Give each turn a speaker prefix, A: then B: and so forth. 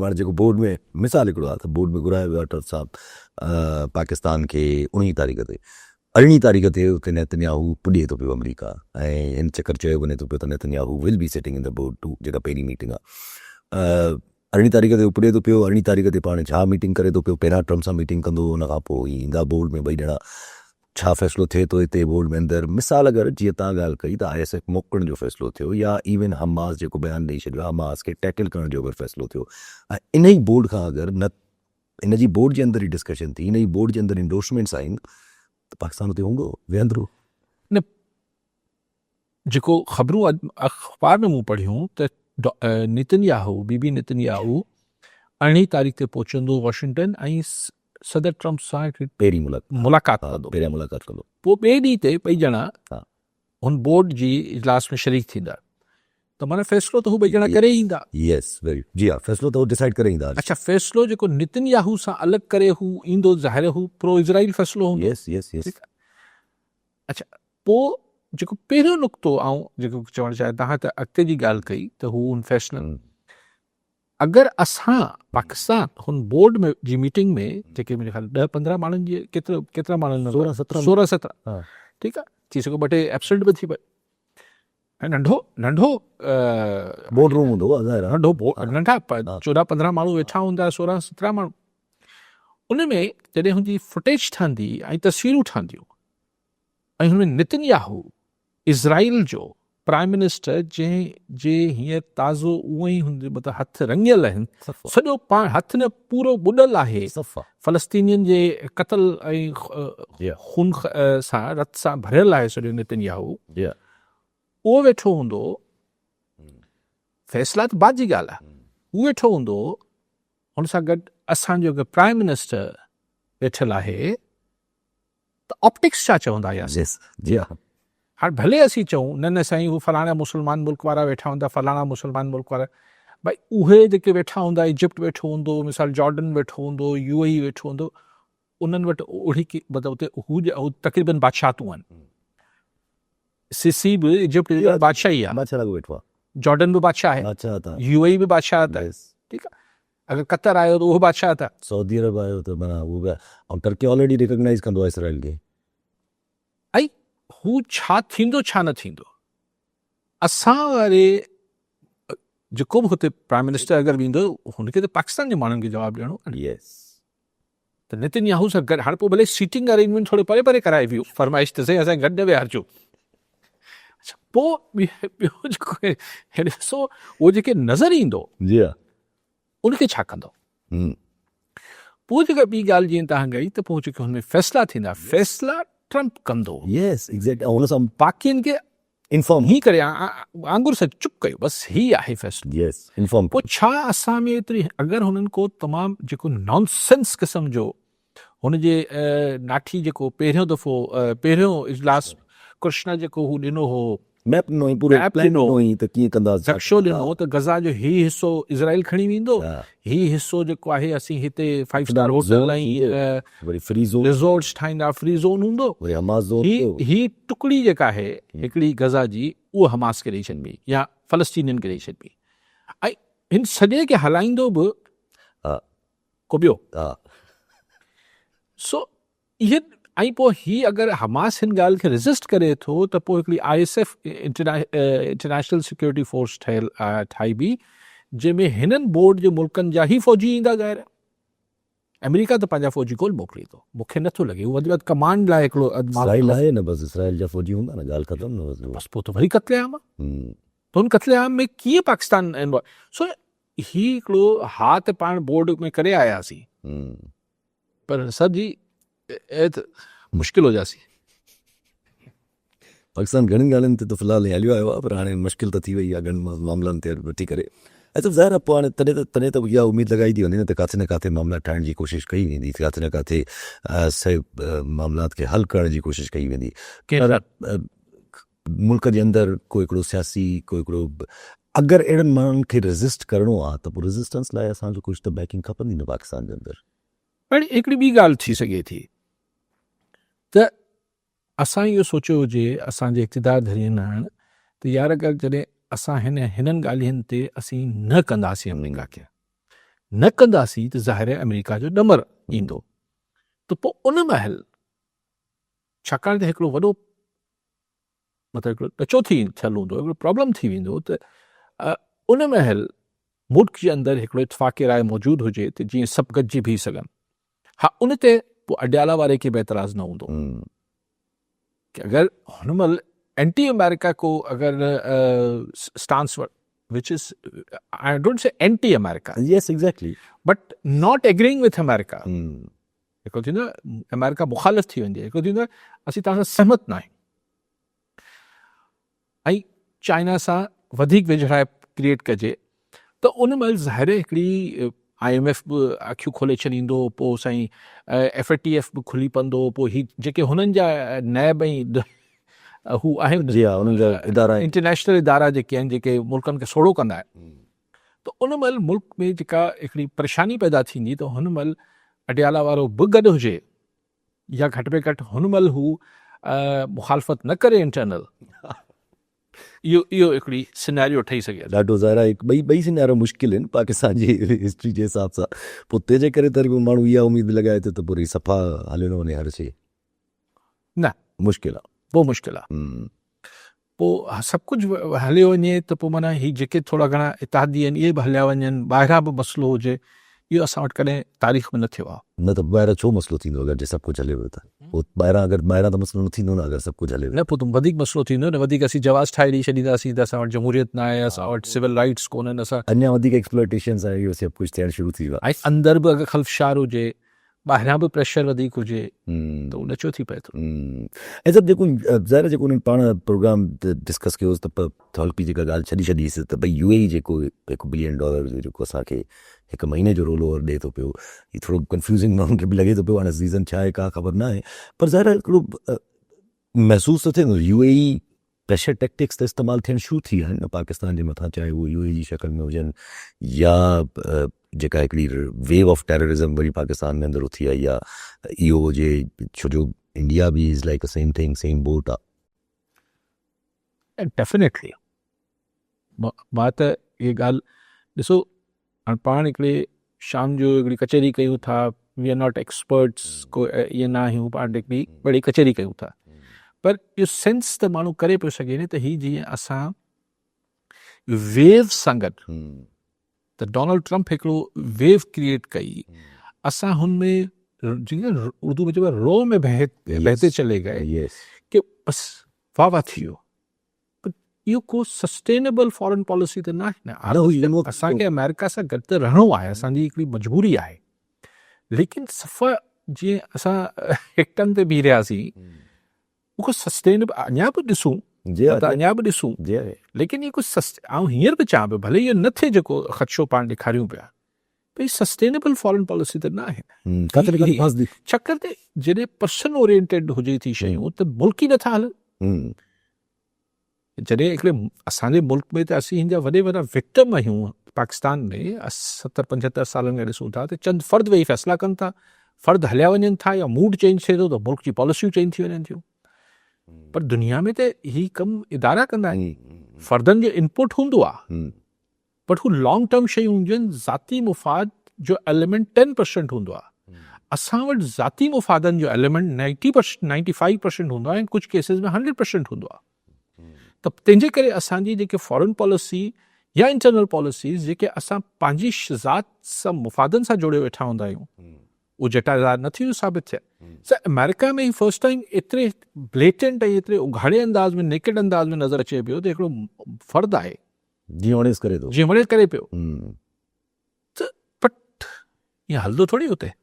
A: هاڻي جيڪو بورڊ ۾ مثال هڪڙو آهي ته بورڊ ۾ گهرايو ويو آهي ٽرمپ صاحب پاڪستان کي اڻويهين تاريخ تي ارڙهين تاريخ تي اتي نيتنياهو پڄي ٿو پيو آمريڪا ۽ هن چڪر چيو وڃي ٿو پيو ته Netanyahu will be sitting in the board too جيڪا پهرين ميٽنگ آهي ارڙهين تاريخ تي پڄي ٿو پيو ارڙهين تاريخ تي پاڻ ڇا ميٽنگ ڪري ٿو پيو پهريان ٽرمپ سان ميٽنگ ڪندو ان کان پوء هي ايندا بورڊ ۾ ٻئي ڄڻا ڇا فيصلو ٿئي ٿو هتي بورڊ ۾ اندر مثال اگر جيئن تان ڳالهه ڪئي ته I S F موڪلڻ جو فيصلو ٿيو يا ايون حماس جيڪو بيان ڏئي ڇڏيو آهي حماس کي ٽيڪل ڪرڻ جو اگر فيصلو ٿيو ۽ انهي بورڊ کان اگر نه ان جي بورڊ جي اندر ئي ڊسڪشن ٿي انهي بورڊ جي اندر انڊورسمينٽس آهن ته پاڪستان اتي هوندو ويهندو.
B: نه جيڪو خبرون اڄ اخبار ۾ مون پڙهيون ته نتن ياهو، بي بي نتن ياهو ارڙهين تاريخ تي پهچندو واشنگٽن ۽ صدر ٽرمپ سان هڪڙي
A: پهرين
B: ملاقات ڪندو.
A: پهريان ملاقات ڪندو.
B: پوء ٻئي ڏينهن تي ٻئي ڄڻا هن بورڊ جي اجلاس ۾ شريڪ ٿيندا ته معنيٰ فيصلو ته هو ٻئي ڄڻا ڪري ايندا.
A: يس ويري جي ها فيصلو ته هو ڊسائيڊ ڪري ايندا.
B: اڇا فيصلو جيڪو نتن ياهو سان الڳ ڪري هو ايندو ظاهر هو پرو اسرائيل فيصلو هوندو.
A: Yes yes yes.
B: ٺيڪ آهي اڇا پوء جيڪو پهريون نقطو آئون جيڪو چوڻ چاهيان توهان ته اڳتي جي ڳالهه ڪئي ته هو ان فيصلن اگر اسان پاڪستان هن بورڊ ۾ جي ميٽنگ ۾ جيڪي منهنجي خيال ڏهه پندرهن ماڻهن جي ڪيترو ڪيترا ماڻهن
A: سورهن سترهن
B: سورهن سترهن ٺيڪ آهي ٿي سگهو ٻه ٽي ايبسنٽ به ٿي پئي ۽ ننڍو ننڍو
A: بورڊ روم هوندو آهي ظاهر
B: ننڍو ننڍا چوڏهن پندرهن ماڻهو ويٺا هوندا سورهن سترهن ماڻهو ان ۾ جڏهن هن جي فوٽيج ٺهندي ۽ تصويرون ٺهنديون ۽ هن ۾ نتن ياهو، اسرائيل جو پرائم منسٽر جنهن جي هينئر تازو اونئن ئي هن جي مطلب هٿ رڱيل آهن، سڄو پاڻ هٿ نه پورو ٻڏل آهي فلسطينين جي قتل ۽ خون سان رت سان ڀريل آهي سڄو نتن ياهو اهو ويٺو هوندو، فيصلا ته بعد جي ڳالهه آهي، هو ويٺو هوندو هن سان گڏ اسان جو پرائم منسٽر ويٺل آهي. ته آپٽڪس ڇا چوندا ياسين؟
A: جي ها.
B: هاڻ ڀلي اسين چئون نه نه سائين هو فلاڻا مسلمان ملڪ وارا ويٺا هوندا فلاڻا مسلمان ملڪ وارا ڀائي اهي جيڪي ويٺا هوندا ايجپٽ ويٺو هوندو مثال جارڊن ويٺو هوندو يو اي ويٺو هوندو انهن وٽ اهڙي ڪي مطلب اتي هو تقريبن بادشاهتون آهن سيسي به ايجپٽ جي بادشاهي آهي
A: بادشاهه لاڳو ويٺو آهي
B: جارڊن به بادشاهه آهي
A: بادشاهه
B: يو اي به بادشاهه آهي ٺيڪ آهي اگر قطر آيو ته اهو بادشاهه ته.
A: سعودي عرب آيو ته معنيٰ اهو به ۽ ترڪي آلريڊي ريڪگنائيز ڪندو آهي اسرائيل کي.
B: ۽ هو ڇا ٿيندو ڇا نه ٿيندو اسان واري جيڪو به هتي پرائم منسٽر اگر ويندو هن کي ته پاڪستان جي ماڻهن کي جواب ڏيڻو آهي نه.
A: يس.
B: ته نتن ياهو سان گڏ هاڻي پوء ڀلي سيٽنگ ارينجمينٽ ٿوري پري پري ڪرائي ويو فرمائش ته سائين اسان کي گڏ نه ويهارجو اڇا پوء ٻيو جيڪو ڏسو اهو جيڪي نظر ايندو
A: جي ها
B: ان کي ڇا ڪندو پوء جيڪا ٻي ڳالهه جيئن تهان ڪئي ته پوء جيڪي هن ۾ فيصلا ٿيندا فيصلا ٽرمپ ڪندو
A: يس ايگزيڪٽ ان سان
B: باقين کي
A: انفارم
B: هي ڪري آنگر سان چپ ڪيو بس هي آهي فيصلو
A: يس انفارم
B: پوء ڇا اسان ۾ ايتري اگر هنن کو تمام جيڪو نان سينس قسم جو هن جي ناٺي جيڪو پهريون دفعو پهريون اجلاس ڪرشنا جيڪو هو ڏنو هو
A: ميپ ڏنو هئي پورو پلان ڏنو هئي ته ڪيئن ڪنداسين
B: نقشو ڏنو هو ته غزه جو هي حصو اسرائيل کڻي ويندو هي حصو جيڪو آهي اسين هتي فائيو اسٽار هوٽل ۽
A: وري فري زون
B: ريزورٽس ٺاهيندا فري زون هوندو
A: وري حماس زون
B: هي هي ٽڪڙي جيڪا آهي هڪڙي غزه جي اهو حماس کي ڏئي ڇڏبي يا فلسطينين کي ڏئي ڇڏبي ۽ هن سڄي کي هلائيندو به ڪو ٻيو. سو اهي ۽ پوء هي اگر حماس هن ڳالهه کي ريزسٽ ڪري ٿو ته پوء هڪڙي I S F international security force ٺهيل ٺاهبي جنهن ۾ هنن بورڊ جي ملڪن جا هي فوجي ايندا ظاهر آهي آمريڪا ته پنهنجا فوجي ڪونه موڪليندو مون کي نٿو لڳي هو وڌ ۾ وڌ ڪمانڊ لاء هڪڙو
A: اسرائيل آهي نه بس اسرائيل جا فوجي هوندا نه ڳالهه ختم نه بس
B: بس پوء ته وري قتل عام آهي ته هن قتل عام ۾ ڪيئن پاڪستان سو هي هڪڙو ها ته پاڻ بورڊ ۾ ڪري آياسين پر سر جي اي ته مشڪل هو جاسي.
A: پاڪستان گهڻين ڳالهين تي ته في الحال هليو آيو آهي پر هاڻي مشڪل ته ٿي وئي آهي گهڻن معاملن تي وٺي ڪري ۽ سڀ ظاهر آهي پوء هاڻي تڏهن ته تڏهن ته اها اميد لڳائي ٿي وڃي نه ته ڪاٿي نه ڪاٿي معاملا ٺاهڻ جي ڪوشش ڪئي ويندي ڪاٿي نه ڪاٿي معاملات کي حل ڪرڻ جي ڪوشش ڪئي ويندي پر ملڪ جي اندر ڪو هڪڙو سياسي ڪو هڪڙو اگر اهڙن ماڻهن کي ريزسٽ ڪرڻو آ ته پوء ريزسٽنس لاء اسان کي ڪجهه ته بيڪنگ کپندي نه پاڪستان جي اندر.
B: پر هڪڙي ٻي ڳالهه ٿي سگهي ٿي ته اسان اهو سوچيو هجي اسان جي اقتدار ڌرين هاڻ ته يار اگر جڏهن اسان هن هنن ڳالهين تي اسين نه ڪنداسين آمريڪا کي. نه ڪنداسين ته ظاهر آهي آمريڪا جو ڏمر ايندو ته پوء ان مهل ڇاڪاڻ ته هڪڙو وڏو مطلب هڪڙو ڏچو ٿي ٿيل هوندو هڪڙو پرابلم ٿي ويندو ته ان مهل ملڪ جي اندر هڪڙو اتفاق راء موجود هجي ته جيئن سڀ گڏجي بيهي سگهن ها ان تي پوء اڊيالا واري کي به اعتراض نه هوندو ڪي اگر هن مهل اينٽي آمريڪا ڪو اگر stance which is I don't say anti America
A: yes exactly
B: but not agreeing with America هڪڙو ٿيندو آمريڪا مخالف ٿي ويندي هڪڙو ٿيندو اسين توهان سان سهمت نه آهيون ۽ چائنا سان وڌيڪ ويجهڙائپ ڪريئيٽ ڪجي ته ان مهل ظاهر آهي هڪڙي I M F به اکيون کولي ڇڏيندو پوء سائين ايف اي ٽي ايف به کلي پوندو پوء هي جيڪي هنن جا نيب ۽ هو آهن
A: جي ها انهن جا ادارا
B: انٽرنيشنل ادارا جيڪي آهن جيڪي ملڪن کي سوڙهو ڪندا آهن ته ان مهل ملڪ ۾ جيڪا هڪڙي پريشاني پيدا ٿيندي ته هن مهل اڊيالا وارو به گڏ هجي يا گهٽ ۾ گهٽ هن مهل هو مخالفت نه ڪري انٽرنل اهو اهو هڪڙي سيناريو ٺهي سگهي ٿو.
A: ڏاڍو ظاهر آهي ٻئي ٻئي سيناريو مشڪل آهن پاڪستان جي هسٽري جي حساب سان پوء تنهن جي ڪري ته ماڻهو اها اميد به لڳائي ٿو ته پوء صفا هليو نه وڃي هر شي
B: نه
A: مشڪل آهي
B: پوء مشڪل آهي پوء سڀ ڪجهه هليو وڃي ته پوء معنيٰ هي جيڪي ٿورا گهڻا اتحادي آهن اهي به هليا وڃن، ٻاهران به مسئلو هجي، اهو اسان وٽ ڪڏهن تاريخ ۾ نه ٿيو آهي.
A: نه ته ٻاهران ڇو مسئلو ٿيندو اگر جي سڀ ڪجهه هليو ويو ته پوء ٻاهران اگر ٻاهران ته مسئلو نه ٿيندو نه اگر سڀ ڪجهه هليو ويو.
B: نه پوء ته وڌيڪ مسئلو ٿيندو نه وڌيڪ اسين جواز ٺاهي ڏئي ڇڏينداسين ته اسان وٽ جمهوريت نه آهي اسان وٽ سول رائيٽس ڪونهن اسان.
A: اڃا وڌيڪ ايڪسپلائيٽيشنس ۽ اهو سڀ ڪجهه ٿيڻ شروع ٿي ويو آهي.
B: ۽ اندر به اگر خلفشار هجي ٻاهران به پريشر وڌيڪ هجي ته اهو نچو ٿي پئي ٿو.
A: ۽ سڀ جيڪو ظاهر آهي جيڪو انهن پاڻ پروگرام تي ڊسڪس ڪيو ته ٿالڪي جيڪا ڳالهه ڇڏي ڇڏي هئي ته ڀئي يو اي اي جيڪو هڪ بلين ڊالر جو جيڪو اسان کي هڪ مهيني جو رول اوور ڏئي ٿو پيو هي ٿورو ڪنفيوزنگ ماڻهن کي به لڳي ٿو پيو هاڻي ريزن ڇا آهي ڪا خبر نه آهي پر ظاهر آهي هڪڙو محسوس ته ٿئي ٿو U A E pressure tactics ته استعمال ٿيڻ شروع ٿي ويا آهن نه پاڪستان جي مٿان چاهي اهو يو اي جي شڪل ۾ هجن يا جيڪا هڪڙي ويو آف ٽيررزم وري پاڪستان ۾ اندر اٿي آئي آهي اهو هجي ڇو جو انڊيا به is like same thing same boat
B: آهي. ڊيفينيٽلي مان ته اها ڳالهه ڏسو هاڻ پاڻ هڪڙي شام جو هڪڙي ڪچهري ڪيون ٿا وي آر not experts ڪو ائين نه آهيون پاڻ هڪڙي وڏي ڪچهري ڪيون ٿا پر اهو سينس ته ماڻهو ڪري پيو سگهي نه ته هي جيئن اسان ويو سان گڏ ته ڊونلڊ ٽرمپ هڪڙو ويو ڪريئيٽ ڪئي اسان هن ۾ جيئن اردو ۾ چئبو آهي رو ۾ بهتي چلي گئي ڪي بس واهه واهه ٿي ويو پر اهو ڪو سسٽينيبل فارن پاليسي ته ناهي نه. اسان کي آمريڪا سان گڏ ته رهڻو آهي، اسان جي هڪڙي مجبوري آهي، ليڪن صفا جيئن اسان هڪ ٽنگ تي بيهي رهياسين، اهو ڪو سسٽينيبل اڃا به ڏسون ته اڃا به ڏسون، ليڪن اهو ڪو آئون هينئر به چاهيان پيو ڀلي اهو نه ٿئي جيڪو خدشو پاڻ ڏيکاريون پيا، پر هي سسٽينيبل فارن پاليسي ته ناهي
A: نه.
B: ڇاڪاڻ ته جڏهن پرسن اورينٽيڊ هجي ٿي شيون ته ملڪ ئي نٿا هلن. جڏهن هڪڙي اسان جي ملڪ ۾ ته اسين هن جا وڏي وڏا وڪٽم آهيون پاڪستان ۾ 70 75 سالن کان ڏسون ٿا ته چند فرد ويهي فيصلا ڪن ٿا فرد هليا وڃن ٿا يا موڊ چينج ٿئي ٿو ته ملڪ جي پاليسيون چينج ٿي وڃن ٿيون پر دنيا ۾ ته هي ڪم ادارا ڪندا آهن فردن جو انپوٽ هوندو آهي بٽ هو لانگ ٽرم شيون هونديون آهن ذاتي مفاد جو ايليمينٽ ٽين پرسنٽ هوندو آهي اسان وٽ ذاتي مفادن جو ايليمينٽ نائنٽي پرسنٽ 95% هوندو آهي ۽ ڪجهه ڪيسز ۾ 100% هوندو آهي ته تنهن جي ڪري اسان جي جيڪي فارن پاليسي يا انٽرنل پاليسيز جيڪي اسان پنهنجي ذات سان مفادن سان جوڙي ويٺا هوندا آهيون اهي جٽادار نه ٿيون ثابت ٿين سر آمريڪا ۾ هي فرسٽ ٽائيم ايتري بليٽنٽ ۽ ايتري اگهاڙي انداز ۾ نيڪڊ انداز ۾ نظر اچي پيو ته هڪڙو فرد آهي
A: جيئن وڻيس ڪري ٿو.
B: جيئن وڻيس ڪري پيو. ته پٽ ائين هلندو ٿوري اتي.